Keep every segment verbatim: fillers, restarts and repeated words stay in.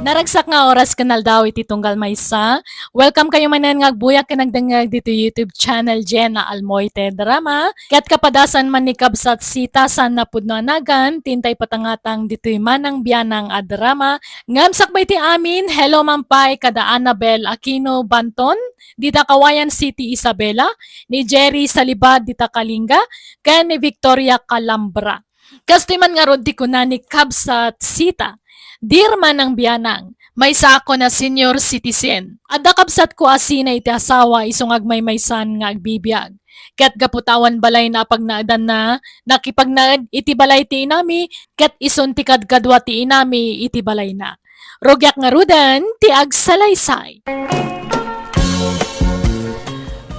Naragsak nga oras ken aldaw iti tunggal maysa. Welcome kayo manen nga agbuyak ken agdengngeg ditoy YouTube channel Jenna Almoite Drama. Ket kapadasan man ni Kabsat Sita saan napudno a nagan, ti intay patangatang ditoy Manang Bianang a drama. Ngem sakbay ti amin, hello man pay kada Annabel Aquino Banton, dita Kawayan City, Isabela, ni Jerry Salibad dita Kalinga, ken ni Victoria Calambra. Kastoy man ngarud ti kuna ni Kabsat Sita, "Dear Manang Bianang, maysa ako nga senior citizen. Adda kabsatko a sina iti asawa isu nga agmaymaysan nga agbibiag. Ket gapu ta awan balayna a pagnaedanna, nakipagnaed iti balay ti inami, ket isun ti kadkadua ti inami iti balayna. Rugiak ngaruden ti agsalaysay."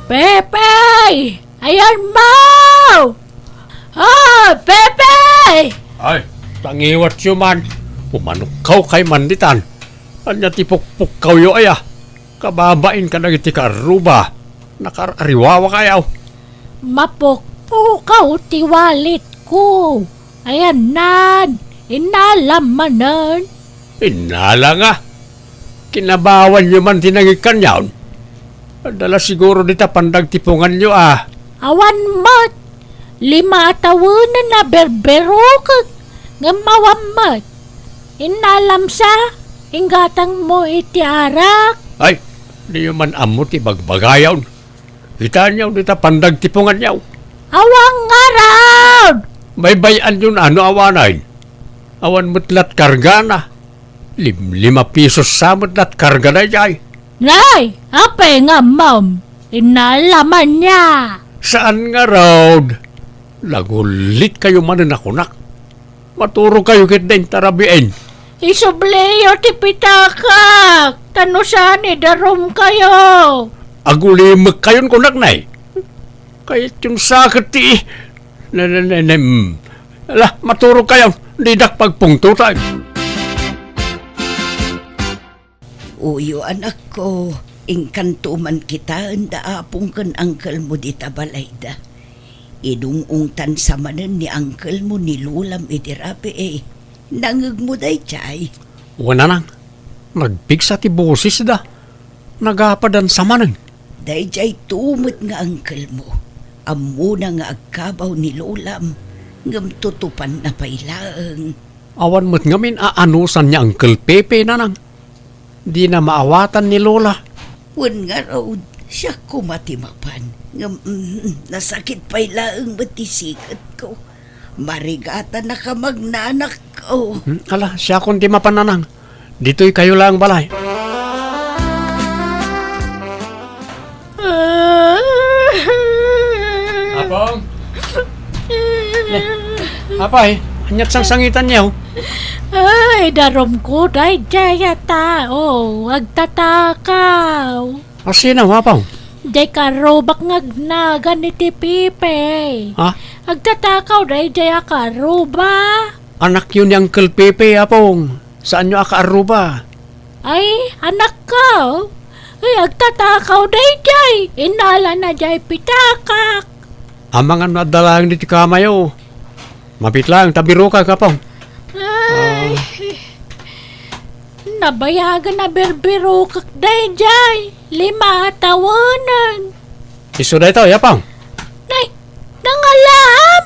Pepe! Ayan mo! Ah, Pepe! Ay, tangiwatyo man. Umanukkaw kay man ditan. Ania ti pukpukkawyo aya? Kababain kadagiti kaarruba. Nakaar-ariwawa kayaw. Mapukpukaw ti walletko. Ayannan, innalam manen. Innala nga. Kinabawanyo man ti nangikkanyon. Adda la siguro dita pandagtipunganyo a. Awan met. Lima a tawenen a berberukek. Ngem awan met. Innalam sa, inggatangmo iti arak. Ay, diyo man ammo ti bagbagayon. Kitaenyo dita pandagtipunganyo. Awan ngarud! Baybay-anyo no awanen. Awan met lat kargana. Limlima pisos sa met lat karga daydiay. Nay, apay nga ammom? Innalamanna. Saan ngarud? Nagullit kayo manen a kunak. Maturog kayo ket dayta rabiin. Isubliyo ti pitakak, ta no saan idarum kayo. Agulimek kayon kunak, nay. Kayatyon sa ket ti, ne, ne, ne, ne, mm. Ala, maturog kayo, didak pagpungtotan. Uyo, anakko, inkanto man kitaen da apong ken angkelmo dita balayda. Inung-ungtan sa manen ni angkelmo ni lolam iti rabii. Nangngegmo daydiay? Wen, nanang, nagpigsa ti bosesda. Nagapadan sa manen. Daydiay to met nga angkelmo. Ammona nga agkabaw ni lolam, ngem tutupanna pay laeng. Awan met ngamin a anusan ni Uncle Pepe, nanang. Dina maawatan ni Lola. Wen ngarud, siak koma ti mapan. Ngem, mm, nasakit pay laeng met ti siketko. Marigatannaka, magnanakko. Hmm, ala, siakon ti mapan, nanang. Ditoy kayo laeng balay. Apong? Ne, apay, aniat sangsangitanyo? Ay, darumko daydiay a tao, agtatakaw. Asino, Apong? Diay kaarrubak nga agnagan iti Pepe. Ha? Agtatakaw daydiay a kaarruba. Anakyo ni Uncle Pepe, Apong. Saanyo a kaarruba. Ay, anakko. Ay, agtatakaw daydiay. Innalana diay pitakak. Amangan no adda laeng ditoy kamayo. Mapit laeng ta birukak, Apong. Ay. Ah. Nabayagan a birbirukak daydiay. Lima a tawenen. Isu daytoy, Apong. Nay, nangalam?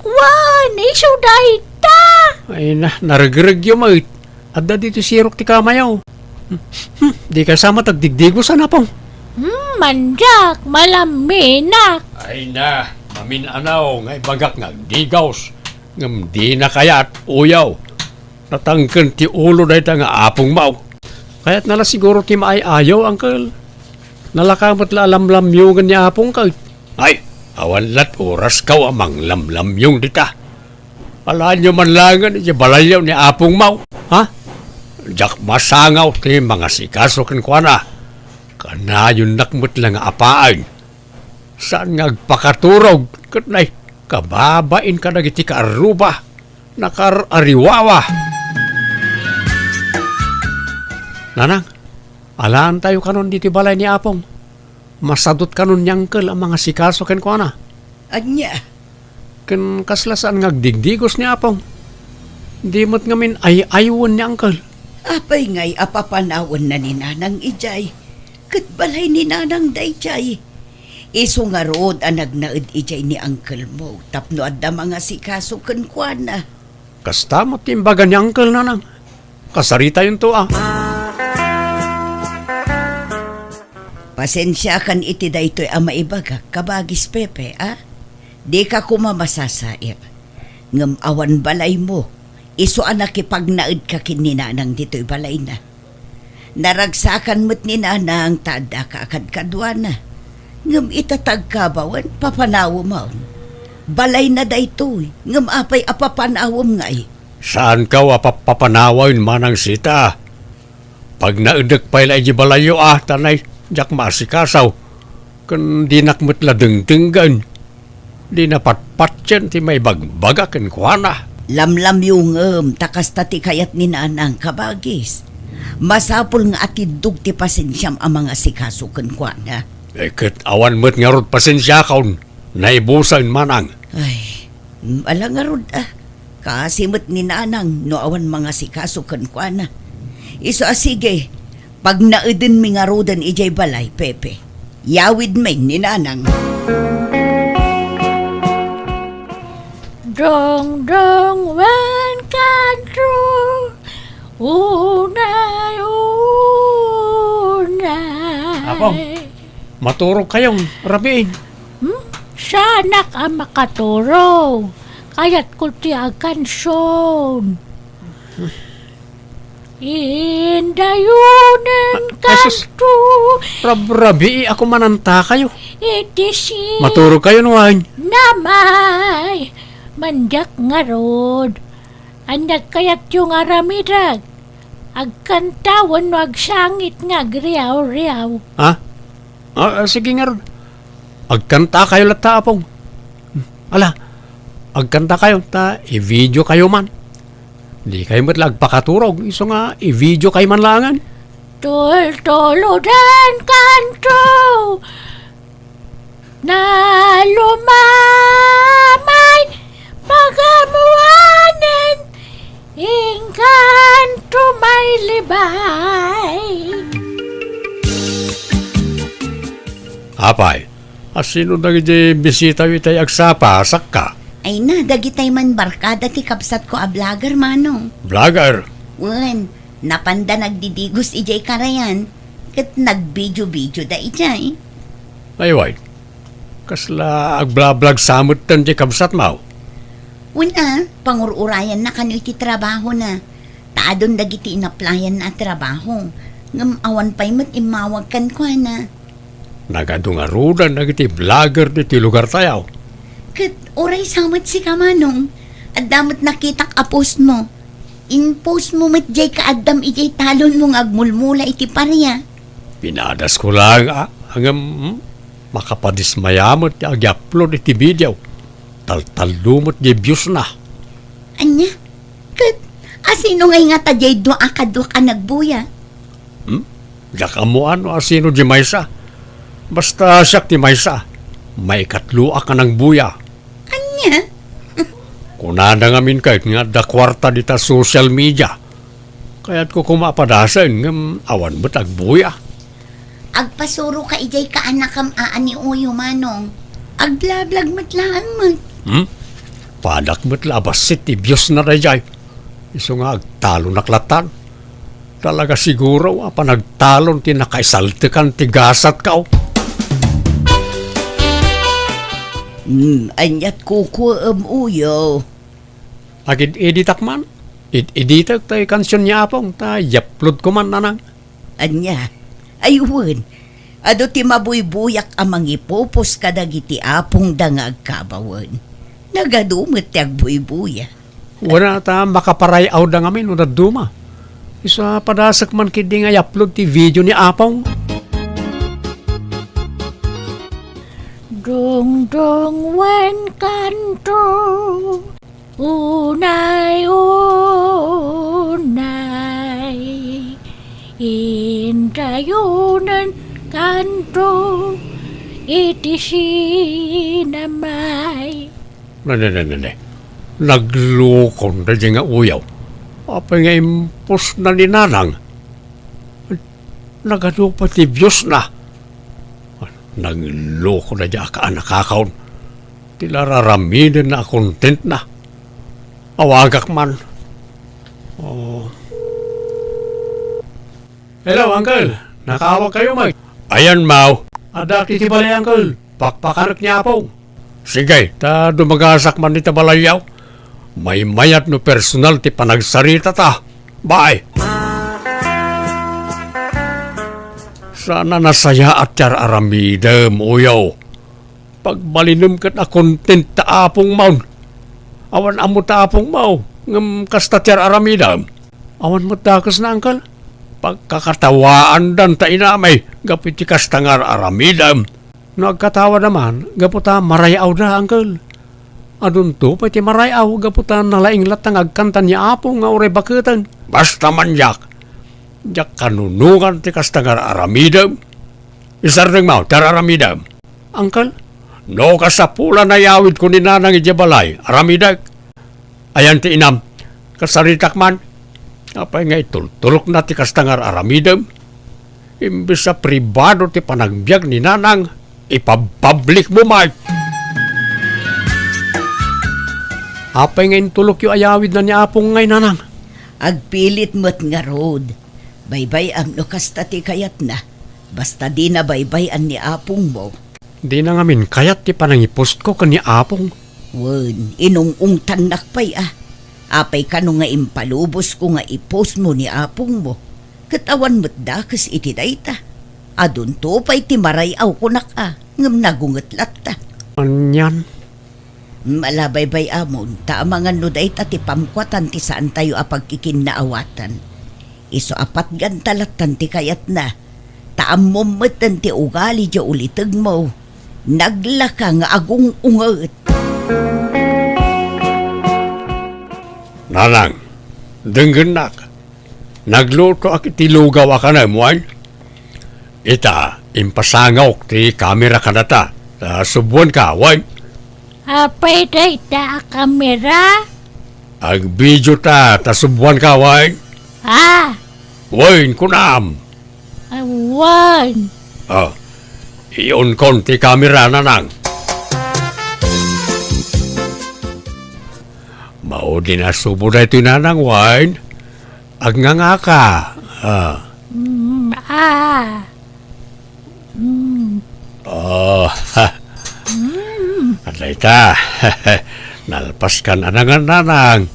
Wen, isu dayta. Ay na, naregregyo met. Adda ditoy sirok ti kamayo. Hmm, hmm, dika sa met agdigdigosan, Apong. Hmm, mandiak, malaminak. Ay na, mamin-anaw nga ibagak nga agdigos. Ngem dina kayat, uyaw. Natangken ti ulo dayta nga apongmo. Kayatna la siguro ti maay-ayo, Uncle. Nalaka met la a lamlamyongen ni apongko. Ay, awan lat orasko a manglamlamyong dita. Alaenyo man laengen iti balayyo ni apongmo, ha? Diak masangaw ti mangasikaso kenkuana. Kanayonnak met la nga apaen. Saan nga agpakaturog ket nay, kababain kadagiti kaarruba, nakaar-ariwawa. Nanang, alaentayo kanon ditoy balay ni Apong. Masadut kanon ni Uncle a mangasikaso kenkuana. Ania? Ken kasla saan nga agdigdigos ni Apong. Di met ngamin ay-aywen ni Uncle. Apay ngay a papanawanna ni Nanang idiay? Ket balay ni Nanang daydiay. Isu ngarud a nagnaed idiay ni uncle mo tapno adda mangasikaso kenkuana. Kasta met ti imbaga ni uncle, Nanang. Kasaritayonto, a. Pasensiakan iti daytoy a maibagak, kabagis Pepe, a? Dika koma masasair. Ngem awan balaymo, isu a nakipagnaedka ken ni Nanang ditoy balayna. Naragsakan met ni Nanang ta addaka a kadkaduana. Ngem ita ta agkabawen, papanawemon. Balayna daytoy, ngem apay a papanawem ngay? Saankaw a papapanawen, Manang Sita. Pagnaedek pay la idiay balayyo, a, ta nay, diak maasikaso. Ken dinak met la dengdenggen. Dina patpatien ti maibagbaga kenkuana. Lamlamyongem ta kasta ti kayat ni Nanang, kabagis. Masapul nga atiddog ti pasensiam a mangasikaso kenkuana. Eh, ket awan met ngarud pasensiakon. Naibusen, Manang. Ay, ala ngarud, a. Kaasi met ni Nanang no awan mangasikaso kenkuana. Isu a sige, pagnaedenmi ngaruden idiay balay, Pepe. Yawidmi ni Nanang. Dongdong wen kanto, unay, unay. Apo, maturog kayon, rabiin. Hmm? Saanak a makaturog. Kayatko ti agkansion. Indayonen, ay, sus, kanto. Rabrabii ako mananta kayo. Iti si Maturog kayo, nuan. Namay. Mandiak ngarud. Ania kayatyo nga aramidek? Agkanta wenno agsangit nga agriaw-riaw? Ha? Ah, ah, sige ngarud. Agkanta kayo latta, Apong. Ala, agkanta kayo, ta i-video kayo man. Di kayo met la agpakaturog, isu nga i-video kayo man laangan. Tultuludan kanto, nalumamay, pagamuanen, inkanto may libay. Apay, asino dagiti bisitayo itay agsapa, sakka? Ay na, dagitay man barkada ti kabsatko a vlogger, Manong. Vlogger? Wen, napanda nagdidigos idiay karayan, ket nagbidio-bidioda idiay. Ay, wen. Kasla agblablag sa metten ti kabsatmo? Wen a, pangur-urayanna kano iti trabahona. Ta adun dagiti inaplayanna a trabaho, ngem awan pay met immawag kenkuana. Nagadu ngaruden dagiti vlogger ditoy lugartayo. Ket uray sa met sika, Manong, adda met nakitak a postmo. In-postmo met diay kaaddam idiay talonmo nga agmulmula iti paria. Pinadasko laeng, a, ngem, hmm, makapadismaya met ti ag-upload iti video. Taltallo met diay viewsna. Ania? Ket asino ngay ngata diay dua a kaduak a nagbuya? Hmm? Diak ammoan no asino diay maysa. Basta siak ti maysa. Maikatloak a nagbuya. Ania? Kunada ngamin ket nga adda kuarta dita social media. Kayatko koma a padasen ngem awan met agbuya. Agpasuroka idiay kaanakam a ni Uyo, Manong. Agblablag met laeng met. Hmm? Padak met la a bassit ti viewsna daydiay. Isu nga agtalonak latan. Talaga siguro a panagtalon ti nakaisaltekan ti gasatko. Hmm, aniat kukuem, Uyo? Agid-editak man. Id-editek tay kansion ni Apong ta i-upload ko man, Nanang. Ania? Ay wen, adu ti mabuybuyak a mangipupos kadagiti apongda nga agkabawen. Nagadu met ti agbuybuya. Wen a ta makaparay-awda ngamin no dadduma. Isu a padasek man ketdi nga i-upload ti video ni Apong. Dungdung wen kanto. Unay, unay, indayonen kanto iti sinamay. Ne, ne, ne, ne, ne. Naglukon daydiay nga uyaw. Apay nga impusna ni Nanang? Nagadu pay ti biusna? Nangloko daydi a kaanakakon. Ti la raramidenna a kontentna. Awagak man. Oh. Hello, Uncle. Nakaawag kayo, Mike? Ayan, Mau. Adda iti balay, Uncle. Pakpakanek ni Apong. Sige, ta dumagasak man ita balayyo. Maymayat no personal ti panagsaritata. Bye. Saan a nasayaat ti ar-aramidem, Uyo. Pagbalinem ket a content ta Apong Maon. Awan ammo ta Apong Mao, ngem kasta ti ar-aramidem. Awan met dakesna, Uncle. Pagkakatawaandan ta inamay gapu iti kasta nga ar-aramidem. No agkatawada man, gapu ta maray-awda, Uncle. Adunto pay ti maray-aw gapu ta nalaing latta nga agkanta ni Apo nga uray baketen. Basta man diak, diak kanunongan ti kasta nga ar-aramidem. Isardeng Mao ti ar-aramidem. Uncle? No kasapulan a iyawidko ni Nanang idiay balay, aramidek. Ayan ti inam, kasaritak man. Apay nga itultulokna ti kasta nga ar-aramidem? Imbes a pribado ti panagbiag ni Nanang, ipabpablikmo, Mike. Apay nga intulokyo a iyawidna ni Apong ngay, Nanang? Agpilit met ngarud. Baybay-am no kasta ti kayatna. Basta dina baybay-an ni Apongmo. Dina ngamin kayat ti panangipustko ken ni Apong. Wen, inung-ungtannak pay a. Apay kano nga impalubosko nga ipostmo ni Apongmo? Ket awan met dakes iti dayta. Adunto pay ti maray-aw kunak a, ngem nagunget latta. Anian? Ala, baybay-amon, ta amangan no dayta ti pamkuatan ti saantayo a pagkikinnaawatan. Isu a patganta lattan ti kayatna, ta ammom metten ti ugali diay ulitegmo. Naglaka nga agung-unget. Nanang, denggennak. Naglutoak iti lugaw a kanem, wen? Ita, impasangawek ti kamera kadata, ta subuanka, wen? Apay dayta a kamera? Agbidio ta, ta subuanka, wen? Ah. Wen, kunam. Awan. Ah, i-onkon ti kamera, Nanang. Maudi a subo daytoy, Nanang, wen? Agngangaka. Ah. Mm, ah. Mm. Oh, ha. Mm. Adda ita. Nalpaskan a nangan, Nanang.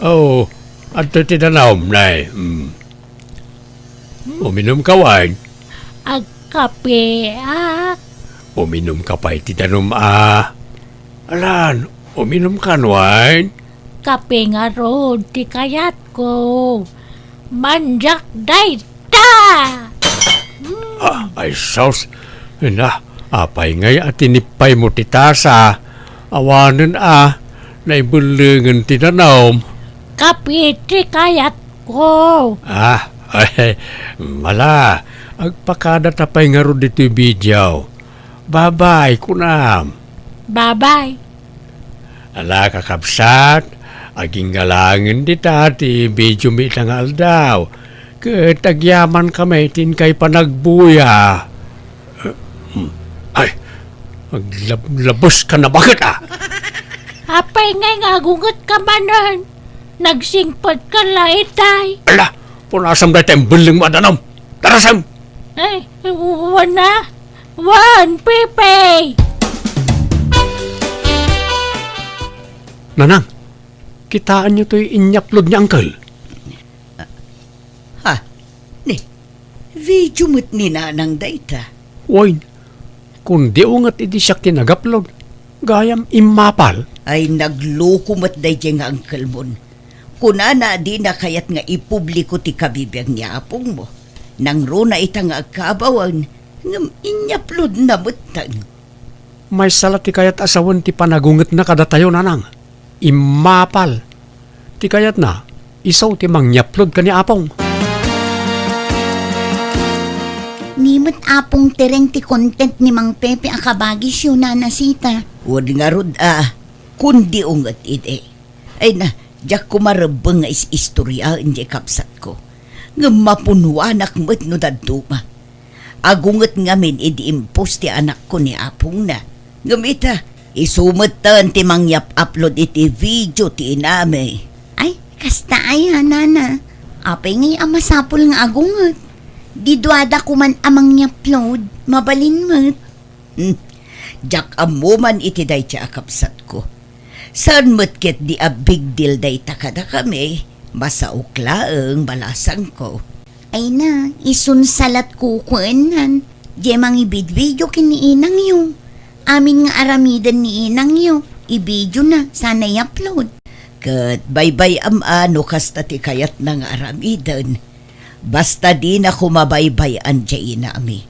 Oh, adtoy ti danum, nay. Mm. Uminumka, wen? Agkapeak. Uminumka pay ti danum a. Alan, uminumkan, wen? Kape ngarud ti kayatko. Mandiak dayta! Ah, ay sus. Na, apay ngay a tinipaymo ti tasa? Awanen a, naibellengen ti danum. Kape ti kayatko. Ah, ay, mala, agpakadata pay ngarud ditoy video. Babay, kunam. Babay. Ala, kakabsat, aginggalangen dita ti videomi ita nga aldaw. Ket agyamankami ti inkay panagbuya. Eh, hmm. Ay, aglab-, labes ka na, bakit, ah? Apay ngay nga agunget ka manen? Nagsingpet ka la itay. Ala, punasam dayta imbellengmo a danum. Tarasem! Ay, wana? Wan, Pepe! Nanang, kitaenyo toy inyapload ni Uncle? Ha? Ni, video met ni Nanang dayta. Wen, kundi unget idi siak ti nag-upload, gayam immapal. Ay, nagloko met daydiay nga uncle-mon. Kunana a dina kayat nga ipubliko ti kabibiag ni apongmo. Nangruna ita nga agkaabawen, ngem inyaploadna metten. Maysa la ti kayat a sawen ti panagungetna kadatayo, Nanang. Immapal. Ti kayatna, isu ti mangyapload ken ni Apong. Ni met Apong Tereng ti content ni Mang Pepe a kabagisyo, Nana Sita. Wen ngarud a, kundi unget idi. Ay na, Diak koma rebbeng nga is-istoriaen diay kabsatko, ngem mapunuanak met no dadduma. Agunget ngamin idi impos ti anakko ni apongna. Ngem ita, isu metten ti mangyap-upload iti video ti inami. Ay, kasta aya, nana. Apay ngay a masapul nga agunget? Di duada koman a mangyapload, mabalin met. Hmm, diak ammo man iti dayta a kabsatko. Saan met ketdi a big deal dayta kadakami, masaok laeng balasangko. Ay na, isun sa latko kuennan, diay mangibidbidio ken ni inangyo. Amin nga aramiden ni inangyo, ibidiona, sana i-upload. Ket baybay-am a no kasta ti kayatna nga aramiden. Basta dina koma baybay-an diay inami.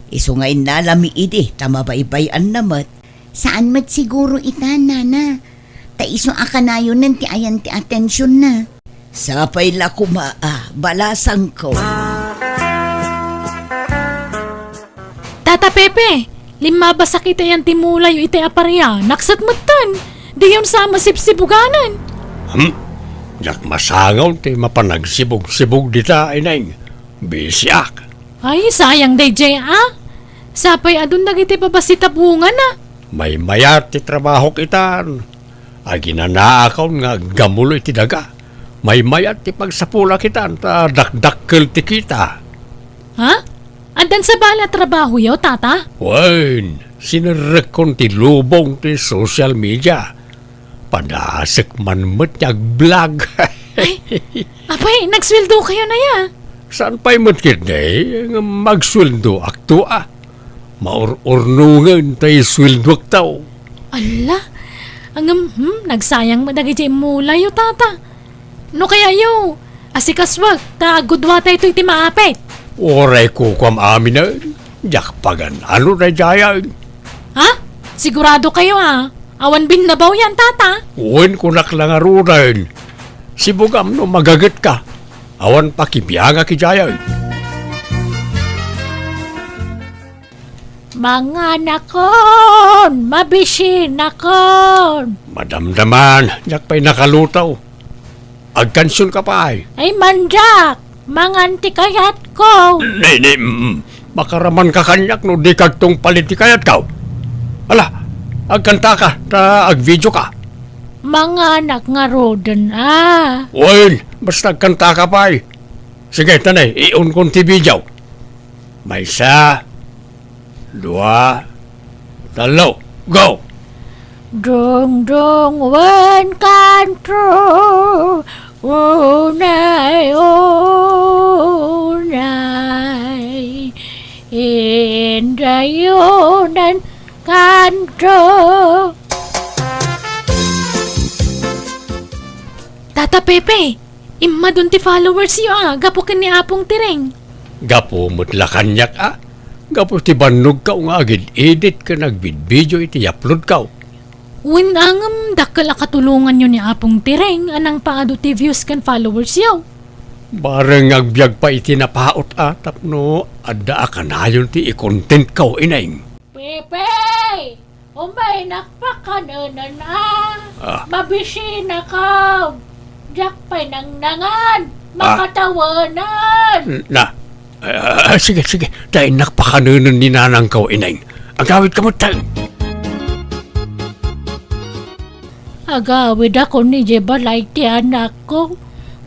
Isu nga innalami idi ta mabaybay-anna met. Saan met siguro ita, nana. Ta isu a kanayonen ti ayan ti atensionna. Sapay la koma a, balasangko. Tata Pepe, limmabasak iti ayan ti mulayo iti aparia, naksat metten. Diyon sa masibsibuganan. Hmm? Diak masangaw ti mapanagsibog-sibog dita, ineng. Bisiak. Ay, sayang daydiay a. Sapay adun dagiti babassit a bungana. Maymayat ti trabahok itan. Aginanaakon nga aggamulo iti daga. Maymayat ti pagsapulak itan ta dakdakkel ti kita. Ha? Addan sa bala a trabahoyo, tata? Wen, sinerrekkon ti lubong ti social media. Padasek man met ti agblog. Ay, apay, nagsueldokayon aya? Saan pay met ketdi nga magsueldoakto a? Maur-urnongen tay sueldoakto. Alla, ngem, hmm, nagsayang met dagiti immulayo, tata. No kayatyo, asikasuek ta aggudwatayto iti maapit. Uray kukuam aminen, diak pagan-ano daydiayen. Ha? Siguradokayo a awan binnabawyan, tata? Wen, kunak la ngaruden. Sibugam no magagetka. Awan pakibiangak idiayen. Manganakon, mabisinakon. Madamdaman, diak pay nakaluto. Agkansionka pay. Ay, mandiak, mangan ti kayatko. Ni, ni, mm, makaramanka kaniak no dika agtungpal iti kayatko. Ala, agkantaka, ta agvideoka. Manganak ngaruden a. Wen, basta agkantaka pay. Sige, tanay, iunkon ti video. Maysa, dua, tallo, go! Dungdung wen kantro, unay, unay, indayonan kantro. Tata Pepe, immadun ti followersyo a, gapu ken ni Apong Tireng. Gapu met la kaniak a, gapu ti bannogko nga agid-edit ken agbidbidio iti uploadko. Wen a ngem dakkel a katulonganyo ni Apong Tireng a nangpaadu ti views ken followersyo. Bareng nga agbiag pay iti napaut a tapno adda a kanayon ti i-contentko, ineng. Pepe! Umaynak pakanenen a. Ah. Mabisinakon. Diak pay nangnangan. Ah. Makatawanan. N-, na. Ah, ah, sige, sige. Ta innak pakanenen ni nanangko, ineng. Agawidka met, tay. Agawidakon idiay balay ti anakko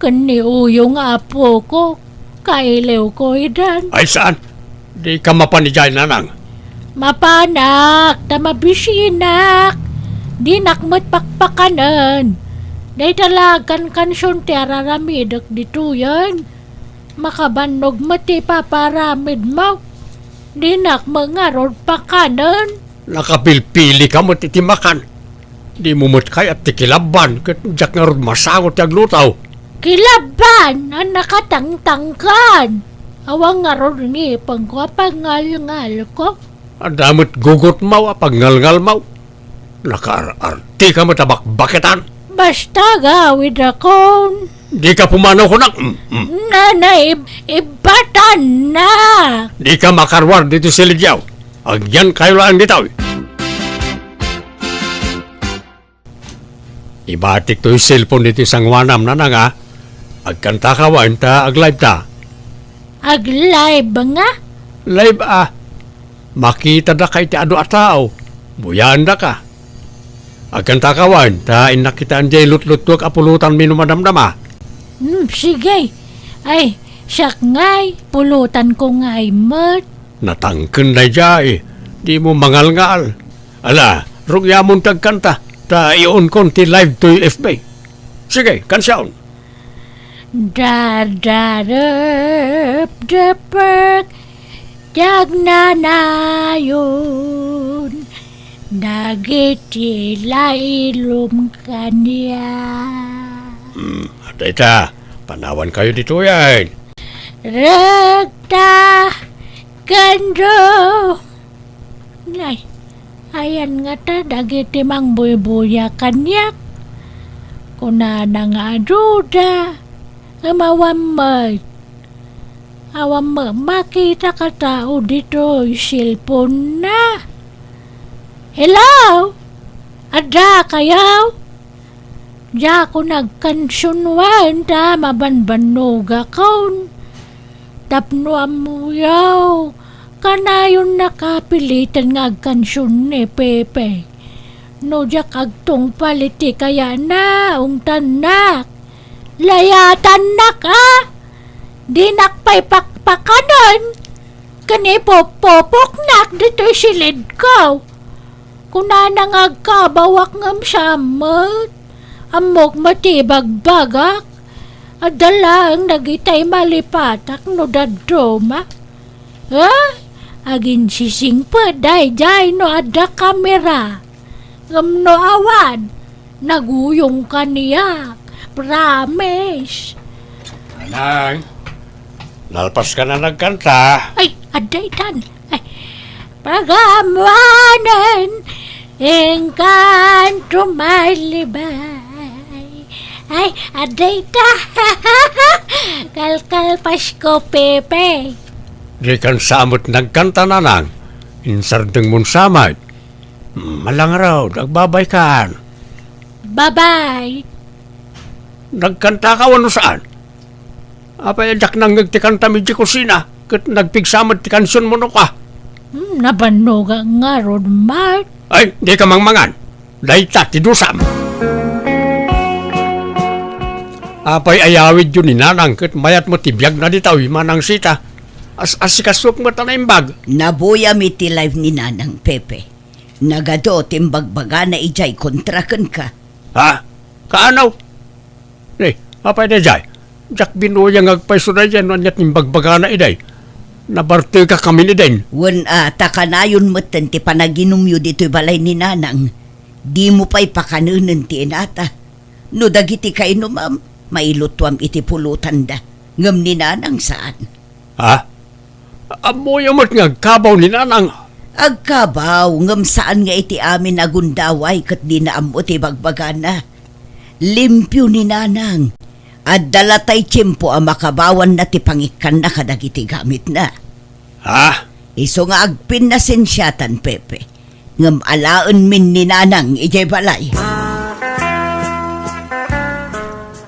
ken ni Uyo nga apoko. Kailiwko idan. Ay, saan? Dika mapan idiay, nanang? Mapanak, ta mabisinak. Dinak met pakpakanen. Dayta la agkankansion ti araramidek ditoyen. Makabannog met ti ipapaaramidmo. Dinak met ngarud pakanen. Nakapilpilika met iti makan. Dimo met kayat ti kilabban ket diak ngarud masango ti agluto. Kilabban a nakatangtangkan. Awan ngarud ngipengko a pagngalngalko. Adda met gugotmaw a pagngalngalmaw. Nakaar-artika met a bakbaketan. Basta agawidakon. Dika pumanaw kunak. Mm, mm. Nanay, ib-, ibbatanna. Dika makaruar ditoy siligyo. Agyankayo laeng ditoy. Ibatik toy cellphone ditoy sangoanam, nanang, a. Agkantaka wen ta aglive ta. Aglive nga? Live, a. Makitadaka iti adu a tao. Buyaendaka. Agkantaka wen ta innak kitaen diay lutluttuek a pulotanmi no madamdama. Hmm, sige. Ay, siak ngay, pulotanko ngay met. Natangken daydiay. Dimo mangalngal. Ala, rugiamon ti agkanta, ta iunkon ti live toy F B. Sige, kansaon. Dardarepdepek ti agnanayon dagiti lailom kaniak. Hmm, dayta, panawankayo ditoyen. Rekta, kendo. Nay, ayan ngata dagiti mangbuybuya kaniak. Kunana nga aduda, ngem awan met. Awan met makita a tao ditoy cellphone-na. Hello? Adda kayo? Diakon agkansion wen ta mabanbannogakon. Tapno ammoyo, kanayonnak a piliten nga agkansion ni Pepe. No diak agtungpal iti kayatna, ungtannak. Layatannak, a? Dinak pay pakpakanen ken ipupupoknak ditoy silidko. Kunana nga agkabawak ngem saan met. Ammok met ti ibagbagak. Adda laeng dagitay malipatak no dadduma. Ay, aginsisingpet daydiay no adda kamera. Ngem no awan, naguyong kaniak. Promise. Nanang, nalpas ka na nagkanta. Ay, adda itan. Ay, pagamuanen, engkanto malibay. Ay, adda ita. Kalkalpasko, Pepe. Di kan sa met nagkanta, nanang. Insardeng mon sa met. Malangrod, agbabay kan. Babay. Nagkanta ka wenno saan? Apay a diak nangngeg ti kantam idiay kusina, ket nagpigsa met ti kansionmo no ka? Hmm, nabannogak ngarud, Mark. Ay, di ka mangmangan. Dayta ti dusam. Apay a yawidyo ni Nanang ket mayat met ti biagna ditoy, Manang Sita. As-asikasuek met a naimbag. Nabuyam iti live ni Nanang, Pepe. Nagadu ti imbagbagana idiay kontra kenka. Ha? Kaanaw? Ni, apay daydiay? Diak binuya nga agpayso daydiay no ania ti imbagbagana idiay. Nabartekakamin idin. Wen a, ta kanayon metten ti panaginumyo ditoy balay ni Nanang. Dimo pay pakanenen ti inata. No dagiti kainumam, mailutuam iti pulotanda. Ngem ni Nanang saan. Ha? Ammoyo met nga agkabaw ni Nanang. Agkabaw, ngem saan nga iti amin a gundaway ket dina ammo ti bagbagana. Limpio ni Nanang. Adda latay tiempo a makabawanna ti pangikkanna kadagiti gamitna. Ha? Isu nga agpinnasensiatan, Pepe. Ngem alaenmin ni Nanang idiay balay.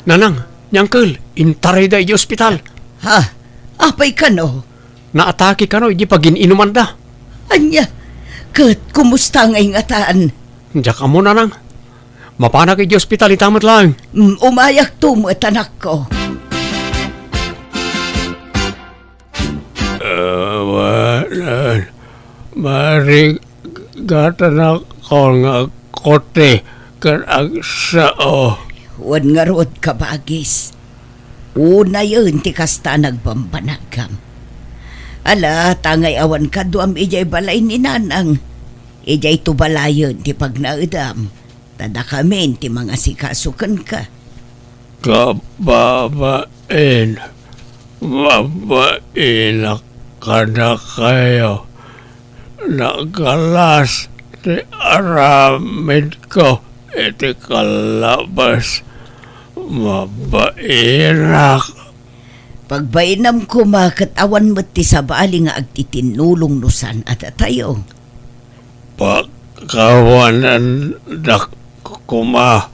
Nanang, ni Uncle, intarayda idiay ospital. Ha? Apay kano? Naatake kano idiay pagin-inumanda. Ania? Ket kumusta ngay ngatan? Diak ammo, Nanang. Mapanak idiay ospital ita met laeng. Mm, umayakto met, anakko. Awanan, marigatanakon nga agkuti ken agsao. Wen ngarud, kabagis. Unayen ti kasta nagbambanagam. Ala, ta ngay awan kaduam idiay balay ni Nanang. Idiay to balayen ti pagnaedam. Ta dakamin ti mangasikaso kenka. Kababain, mabainak kadakayo. Nagalas ti aramidko iti kallabas. Mabainak. Pagbainam koma ket awan met ti sabali nga agtitinnulong no saan a datayo. Pakawanandak koma,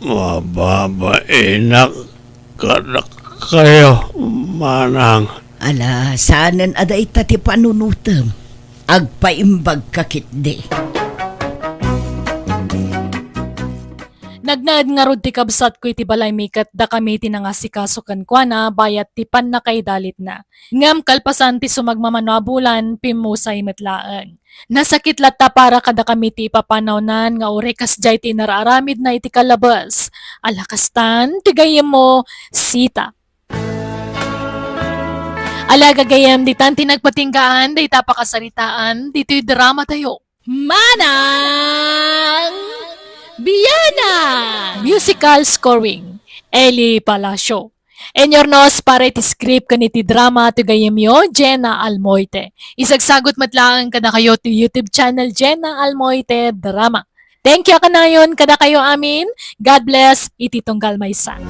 Mababainak kadakayo, manang. Ala, saanen a dayta ti panunotem. Agpaimbagka ketdi. Nagnaed ngarud ti kabsatko iti balaymi ket dakami ti nangasikaso kenkuana bayat ti pannakaidalitna. Ngem kalpasan ti sumagmamano a bulan, pimmusay met laeng. Nasakit latta para kadakami ti ipapanawnan nga uray kasdiay ti inararamidna iti kalabes. Ala kastan, ti gayyemmo, Sita. Ala gagayyem, ditan ti nagpatinggaan dayta pakasaritaan ditoy dramatayo. Manang Biana! Musical scoring, Eli Palacio. Inurnos para iti script ken iti drama ti gayyemyo, Jenna Almoite. Isagsagut met laeng kadakayo ti YouTube channel, Jenna Almoite Drama. Thank you a kanayon kadakayo amin. God bless iti tunggal maysa.